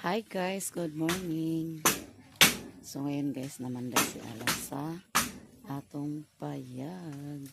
Hi guys, good morning. So ngayon guys, namanday si Alan sa atong payag.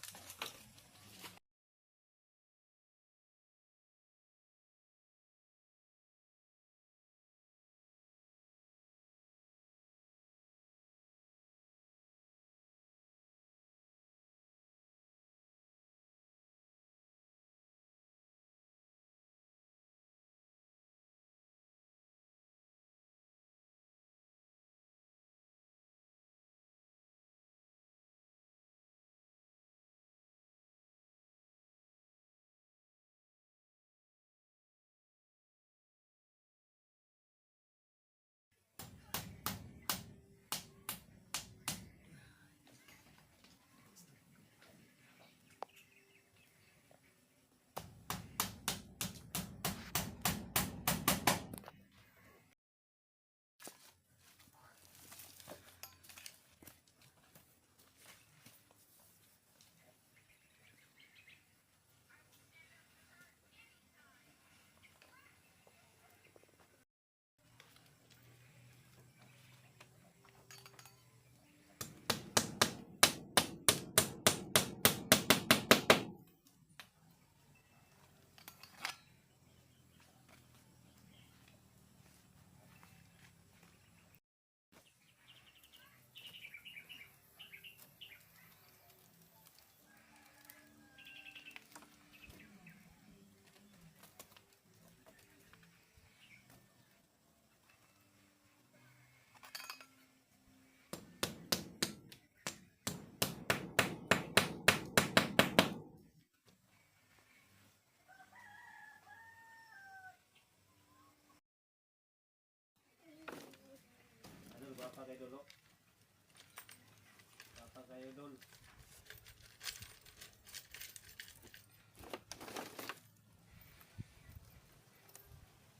Idol, baka kayo dulo. Baka kayo dol.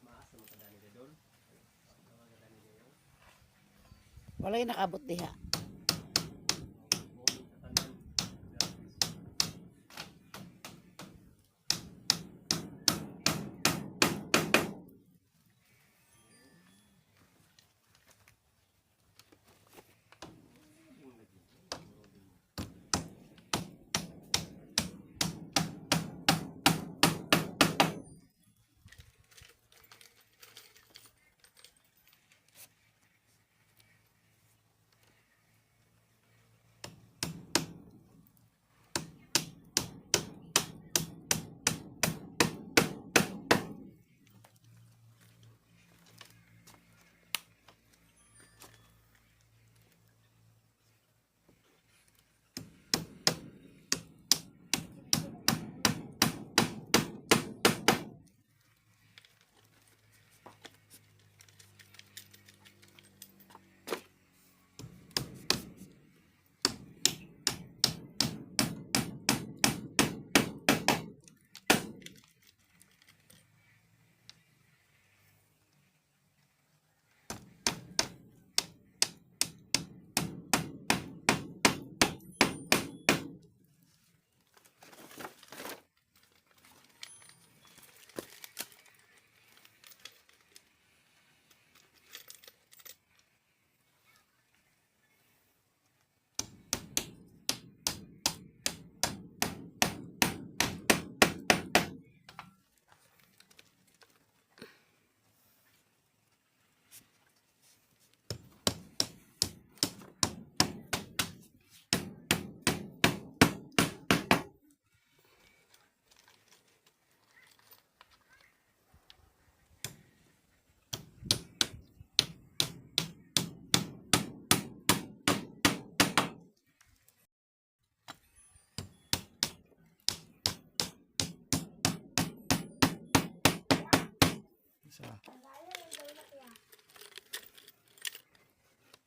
Maasa mo kadani kay dol. Baka kadani kayo. Walay nakabot diha. Morning sa tanan. Gratis.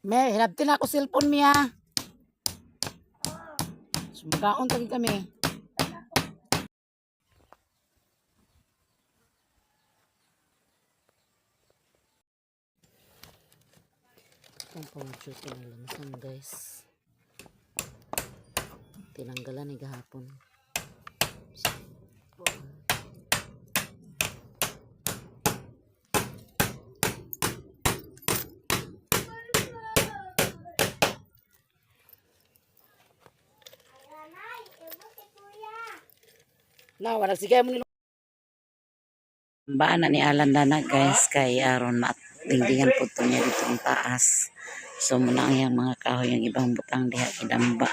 Me, hilabtin ako cellphone miya. Sumagaon tagi kami. Itong pang-duty na lansan guys. Tinanggalan ni gahapon. Na, wala sige mo nilo. Baan na ni Alan dana guys kay aron matingdingan po to niya dito ang taas. So muna ang iyang mga kahoy ang ibang butang diha gidamba.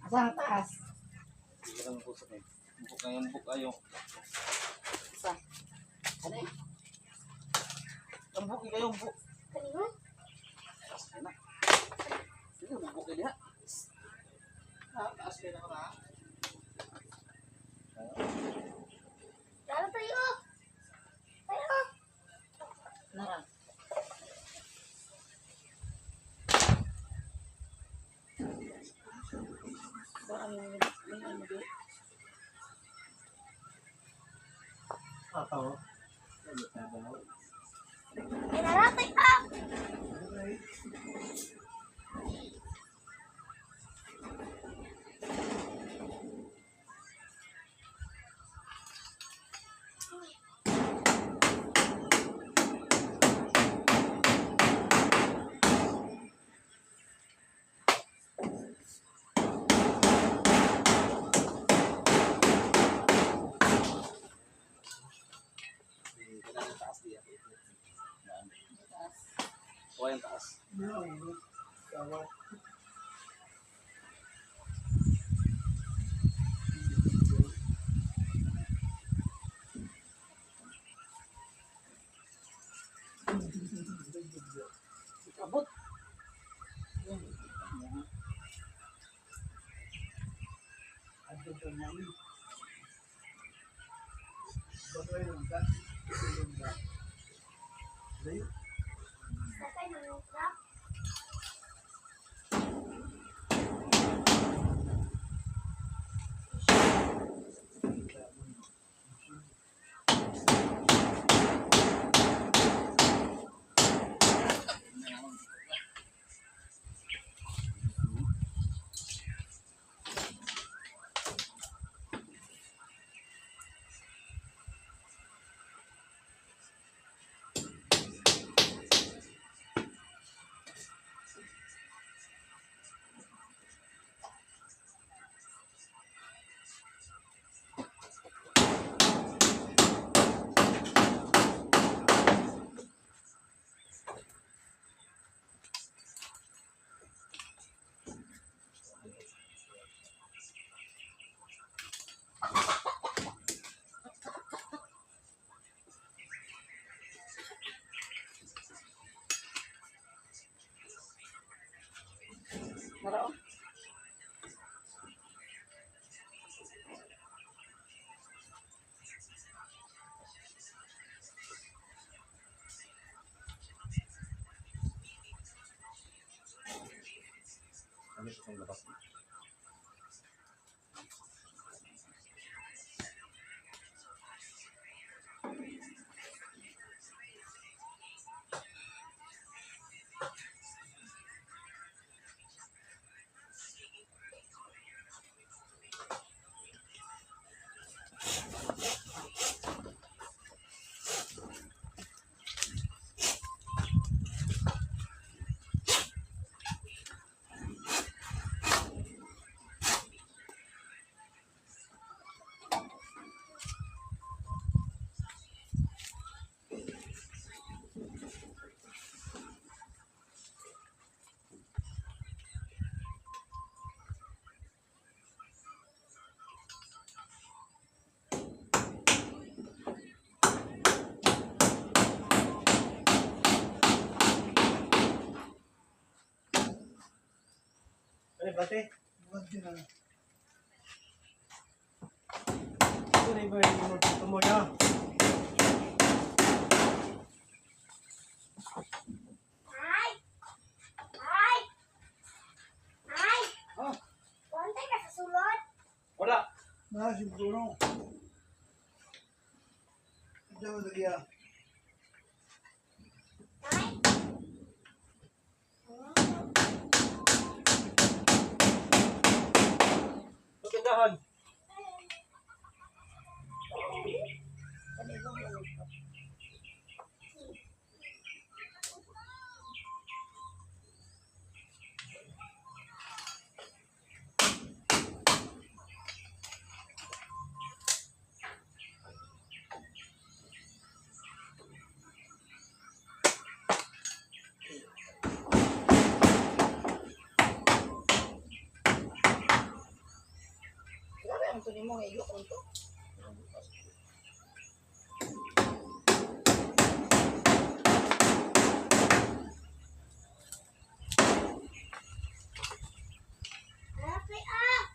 Asa ang taas? Buk ang buk ayo. Asa? Ano eh? Ang buk kayo buk. Taas kayo na. Sige, buk kayo diha. Ha, taas kayo na ka. Lalo tayo. Tayo. Nara. Ataw. Ay, lalo tayo. Taas diha. Kuha yung taas. Abot. Sakay ng truck. Nara oh. Ano sa itong labas? Ano bate? Bante na. Ito na iba yung mo ya. Ay! Ay! Ay! Ah, Kontay ka sa sulod. wala. Na siguro. Diyan mo tagiya. Ay! Patindahan. mo nga igo to. Naratay ah!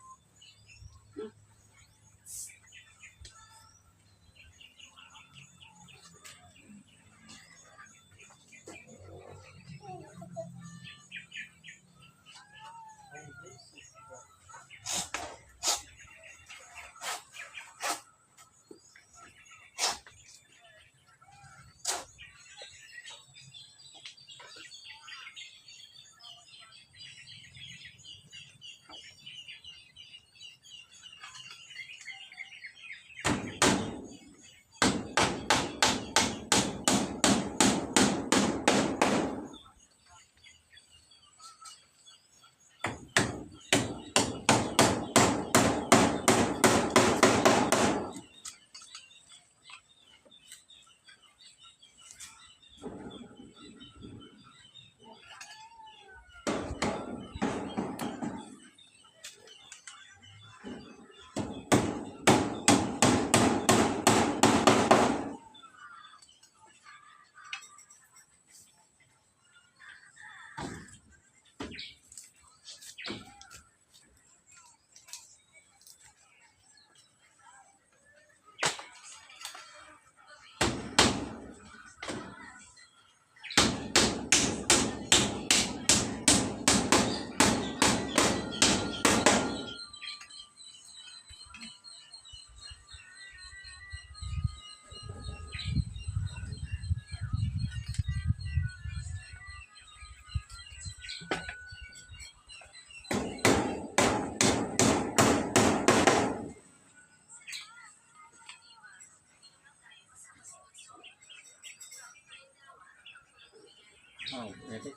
Oh, ready?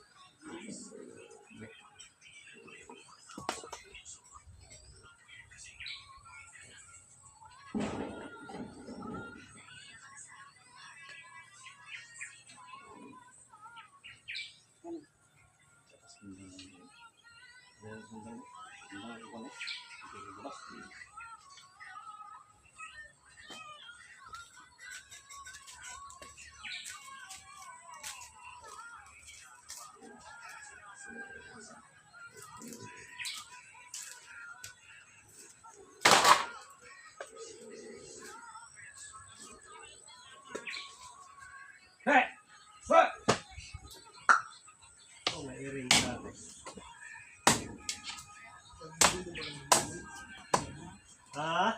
Hey! Hey! Oh, may ring natin. Ha?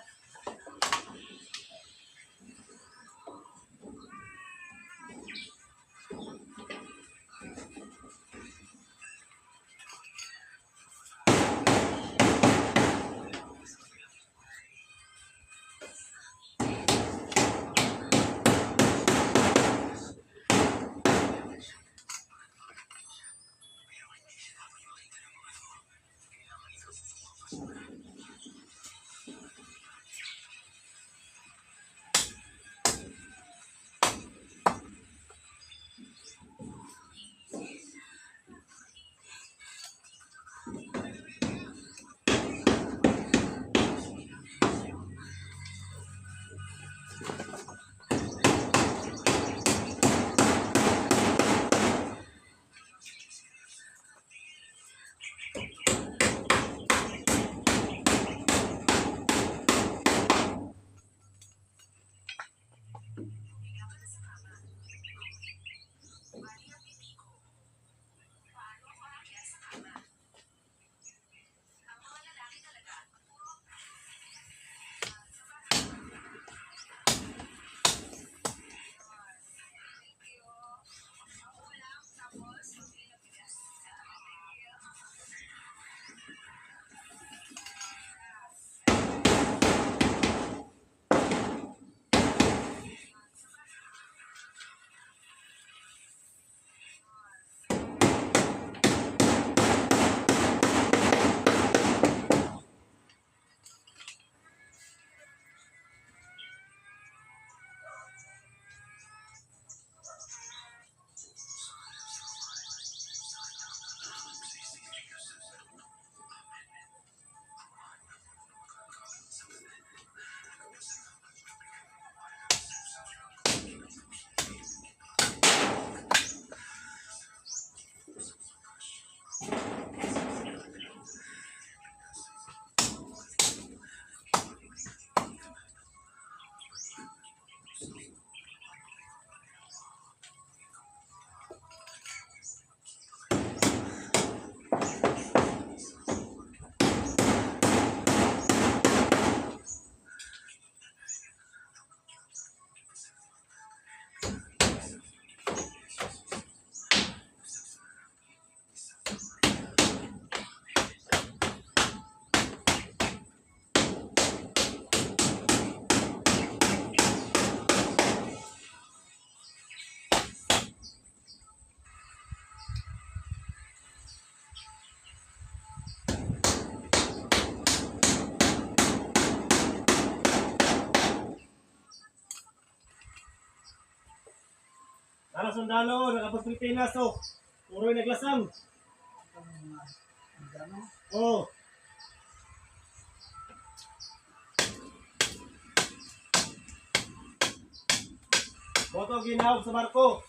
sundalo, nakapos Pilipinas, oh. Puro yung naglasang. Oh. Boto ginawag sa barko.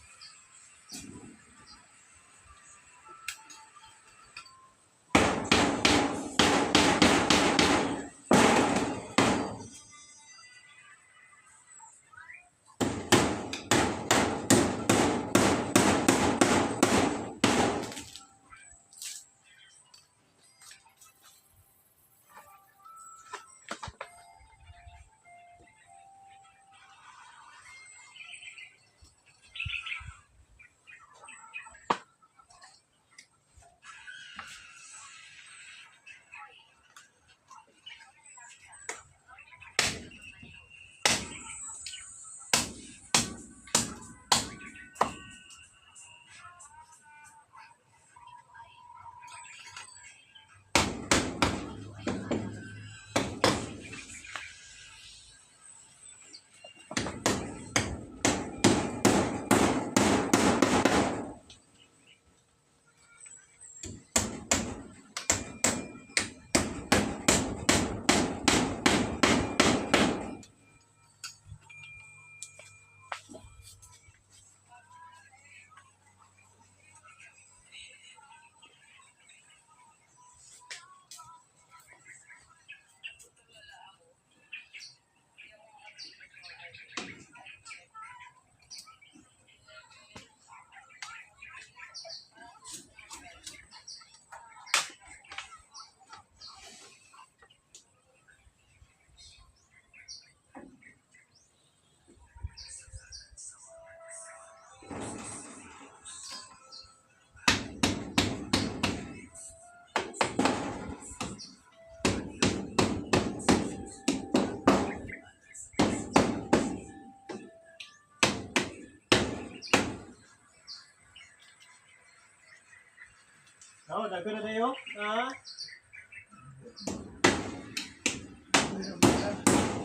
Oh, dagko na tayo. Ha?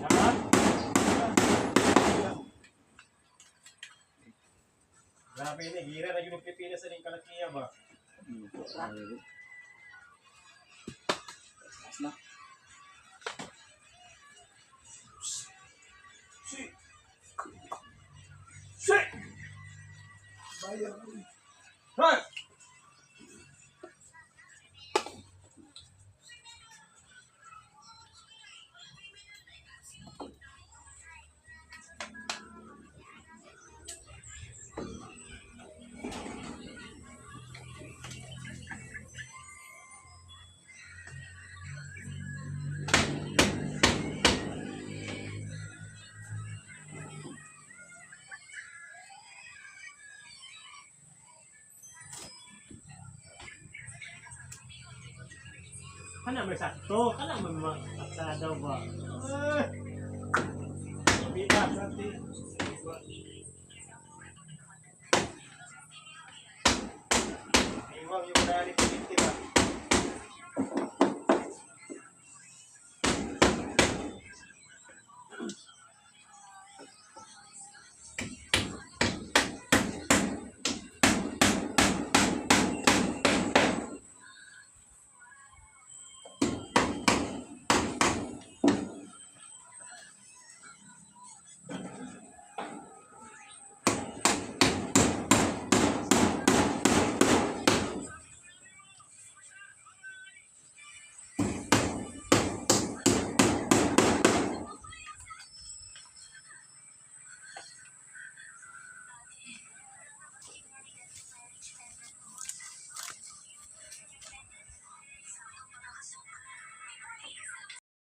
Ha? Grabe ni gira na yung Pilipinas sa ning kalakiya ba. Taas na. Si. Si. Bayan. Right. Kana may sakto, kana may mga aksada ba. Eh. Bida santi. Iwang yung dali pagiti ba.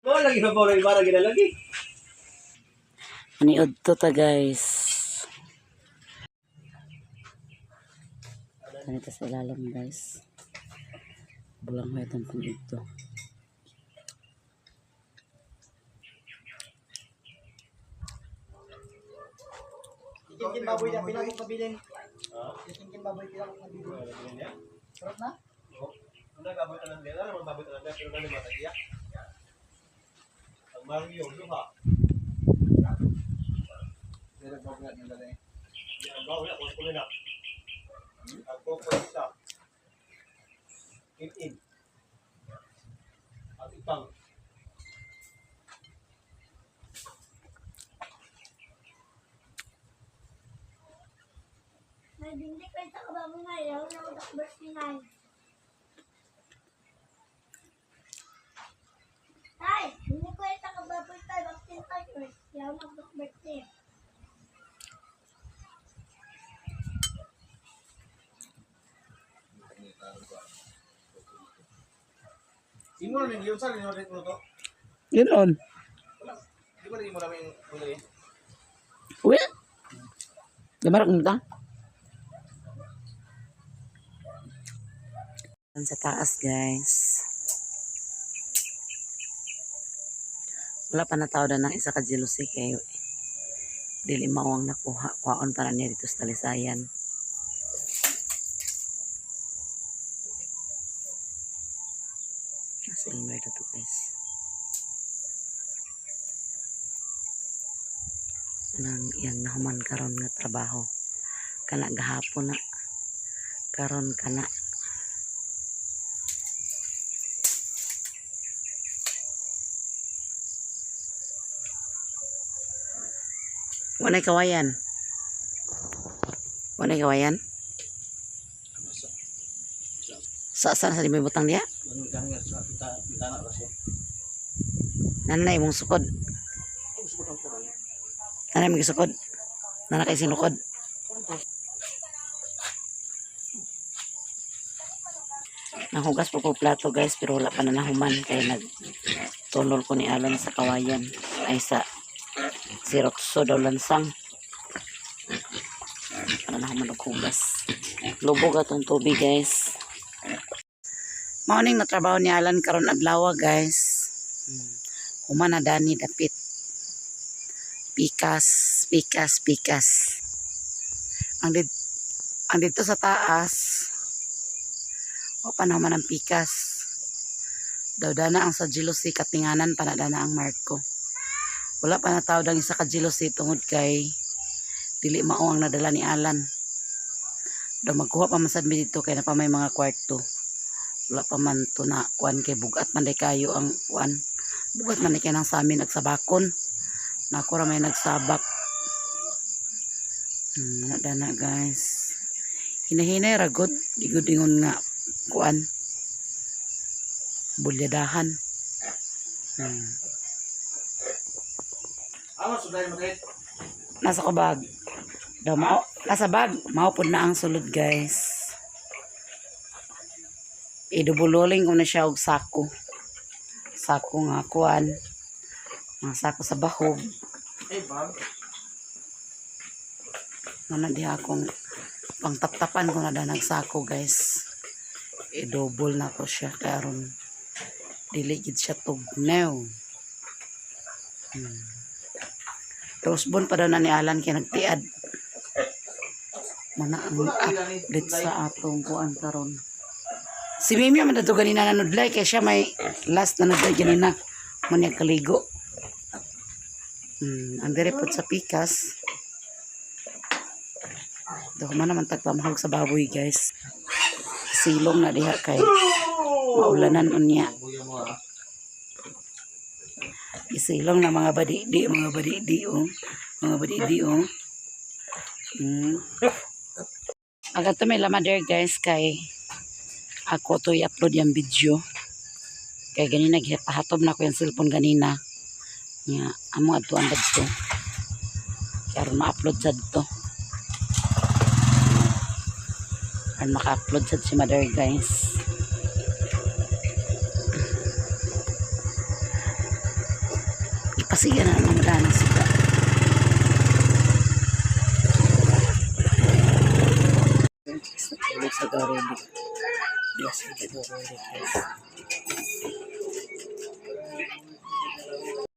Mo lagi na po rin para ginalagi. Aniod to ta guys. Ganito sa ilalim guys. Bulang ko itong pang-ito. Tingin baboy na pila kong pabilin. Tingin baboy pila kong pabilin. Sarap na? Ano baboy tanan din, ano baboy tanan pero nani matagiya. Ang Mario duha. Pero baboy na dali. Ako po isa. Keep in. At itang. Nabindi ko sa kababoy na yaw na ako birthday na. Tay, hindi ko sa kababoy tay, birthday tayo. Yaw na ako birthday. Imo na yun sa ninyo rin to. Yun on. Di ba rin mo namin uli? Uwi. Gamarak mo ta? Sa taas, guys. Wala pa natawad na ng isa ka jealousy kay dili mao ang nakuha. Kuhaon para niya dito sa Talisayan. Nasa Elmer na to, guys. Nang iyang nahuman karon nga trabaho kana gahapon na karon kana. Walay kawayan, walay kawayan sa saan sa di may butang diya. Ano kang sa kita kita na kasi. Nanay mong sukod. Nanay mong sukod. Nanay kay sinukod. Nahugas po ko plato, guys, pero wala pa na nahuman kaya nagtunol ko ni Alan sa kawayan ay sa sirotso daw lansang. Wala na human og hugas. Lubog atong tubig, guys. Mao ning natrabaho ni Alan karon adlaw, guys. Human na dani dapit. Pikas, pikas, pikas. Ang dito sa taas, o panahon man ang pikas. Daw dana ang sa jealousy katinganan pa na dana ang Marco. Wala pa natawad ang isa ka jealousy tungod kay dili mao ang nadala ni Alan. Daw magkuha pa man sad mi dito kay na pa may mga kwarto. Wala pa man to na kuan kay bugat man day kayo ang kuan. Bugat man day kay nang sa amin nagsabakon. Nako ra may nagsabak. Na dana, guys. Hinahinay ra gud, di gud ingon nga kuan. Bulyadahan. Amo suday mo dito. Nasa ko bag. Daw mao, nasa bag. Mao pud na ang sulod, guys. Idubululing ko na siya og sako. Sako nga kuan. Mga sako sa bahog. Eh, bag. Muna diha akong pangtaptapan ko na da nagsako, guys. I-double na ko siya kaya aron dili gid siya tugnaw. Rosbon pa daw na ni Alan kay nagtiad. Muna ang update sa atong kuan karon. Si Mimi man dato ganina nanudlay kay siya may last nanudlay ganina mo niya kaligo. Ang dire pod sa pikas. Daw man naman tagpamahog sa baboy, guys. Silong na diha kay maulanan unya. Buya mo ah. Isilong na mga badidi, mga badidi oh. Mga badidi oh. Ang ato may lamader, guys, kay ako to i-upload yung video. Kay ganina gipahatob na ko yung cellphone ganina. Nga amo adto ang to. Kay aron ma-upload sad to. Aron maka-upload sad si mother, guys. Ipasiga na naman ng siga. Natulog sa garoli. Yes, sa garoli, guys.